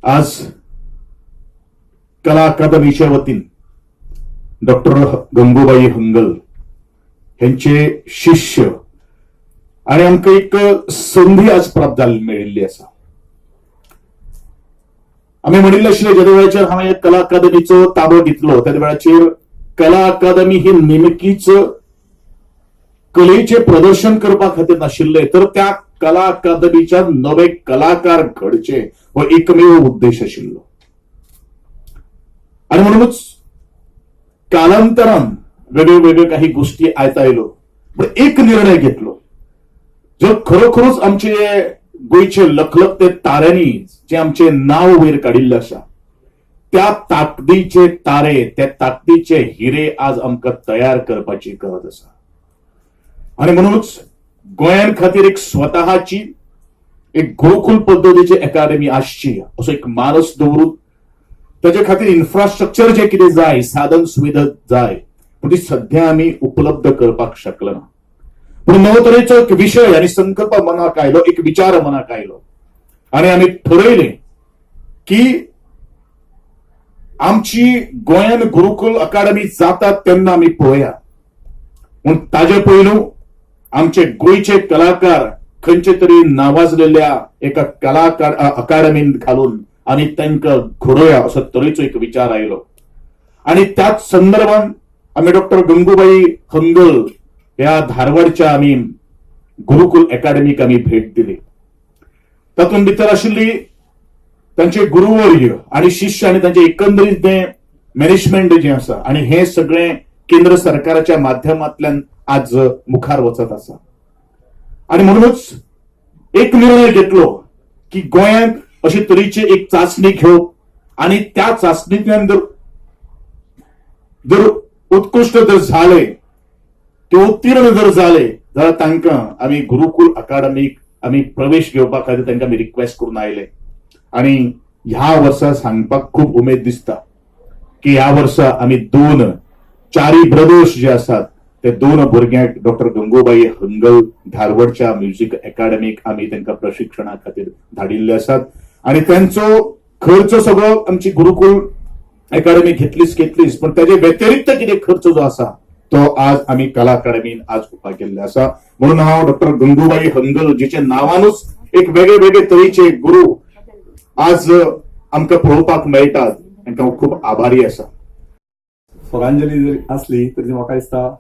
आज कला अकादमीच्या वतीन डॉक्टर गंगूबाई हंगल हेंचे शिष्य आणि आमकां एक संधी आज प्राप्त जाल्ली मेळिल्ली आसा. आमी म्हणिल्लें आशिल्लें, ज्या वेळाचेर हांवें कला अकादमीचो ताबो घेतलो त्या वेळाचेर कला अकादमी ही नेमकीच कलेचे प्रदर्शन करपा खातीर नाशिल्ले, तर त्या कला अकादमीच्या नवे कलाकार घडचे हो एकमेव उद्देश आशिल्लो. आणि म्हणूनच कालांतरान वेगळे वेगळे काही गोष्टी आयता आयलो, पण एक निर्णय घेतलो, जर खरोखरच आमचे गोंयचे लखलखते ताऱ्यांनी जे आमचे नाव वयर काडिल्लें आसा, त्या ताकदीचे तारे, त्या ताकदीचे हिरे आज आमकां तयार करपाची गरज आसा. आणि म्हणूनच गोंयां खातीर एक स्वतःची एक गुरुकुल पद्दतीची अकादमी आसची असो एक मानस दवरून ताजे खातीर इन्फ्रास्ट्रक्चर जे कितें जाय, साधन सुविधा जाय, पूण ती सध्या आमी उपलब्ध करपाक शकले ना. पूण नवो तरेचो एक विशय आनी संकल्प मनाक आयलो, एक विचार मनाक आयलो आनी आमी ठरयलें की आमची गोंयान गुरुकुल अकादमी जातात तेन्ना आमी पळोवया, पूण ताजे पयलू आमचे गोंयचे कलाकार खंयचे तरी नावाजलेल्या एका कलाकार अकादमीत घालून आनी तांकां घडोवया असो तरेचो एक विचार आयलो. आणि त्याच संदर्भात आमी डॉक्टर गंगूबाई हंगल ह्या धारवाडच्या आमी गुरुकुल अकादमीक आमी भेट दिली. तातूंत भितर आशिल्ली तांचे गुरुवर्य आणि शिष्य आणि तांचे एकंदरीत ते मॅनेजमेंट जें आसा आणि हे सगळें केंद्र सरकाराच्या माध्यमांतल्यान आज मुखार वचत आसा. आणि म्हणूनच एक निर्णय घेतलो की गोंयांत अशे तरेची एक चांचणी घेवप आणि त्या चांचणींतल्यान जर जर उत्कृश्ट जर झाले ते, उत्तीर्ण जर झाले जाल्यार तांकां आमी गुरुकुल अकादमीक आमी प्रवेश घेवपा खातीर तांकां आमी रिक्वेस्ट करून आयले. आणि ह्या वर्सा सांगपाक खूब उमेद दिसता की ह्या वर्सा आमी दोन चारी ब्रदर्स जे आसात ते दोन भुरग्यांक डॉक्टर गंगूबाई हंगल धारवडच्या म्युझिक अकादमीक आमी तांकां प्रशिक्षणा खातीर धाडिल्ले आसात. आणि त्यांचो खर्च सगळो आमची गुरुकुल अकादमी घेतलीच घेतलीच, पण त्याचे व्यतिरिक्त कितें खर्च जो आसा तो आज आमी कला अकादमीन आज उबा केल्ले आसा. म्हणून हांव डॉक्टर गंगूबाई हंगल, जिच्या नांवानूच एक वेगळे वेगळे तरेचे गुरु आज आमकां पळोवपाक मेळटात, तांकां हांव खूब आभारी आसा. स्वरांजली जरी आसली तरी म्हाका दिसता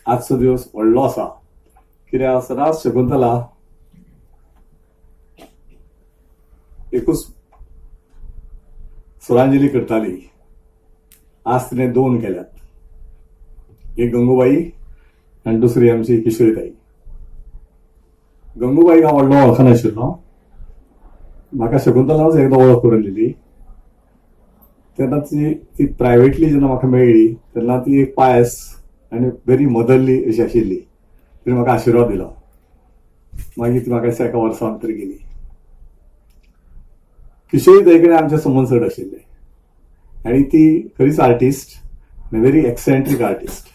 आजचो दिवस व्हडलो आसा, कित्याक सदांच शकुंतला एकूच स्वरांजली करताली. आज तिणें दोन केल्यात, एक गंगूबाई आनी दुसरी आमची किशोरीताई. गंगूबाईक हांव व्हडलो वळखनाशिल्लो, म्हाका शकुंतलानूच एकदां वळख करून दिली. तेन्ना ती ती प्रायवेटली जेन्ना म्हाका मेळ्ळी तेन्ना ती एक पायस आनी व्हेरी मदरली अशी आशिल्ली. तिणें म्हाका आशिर्वाद दिलो. मागीर ती म्हाका दिसता एका वर्सा भितर गेली. किशोरी ताई कडेन आमचे संबंद चड आशिल्ले आनी ती खरीच आर्टिस्ट, व्हेरी एक्सेंट्रीक आर्टिस्ट.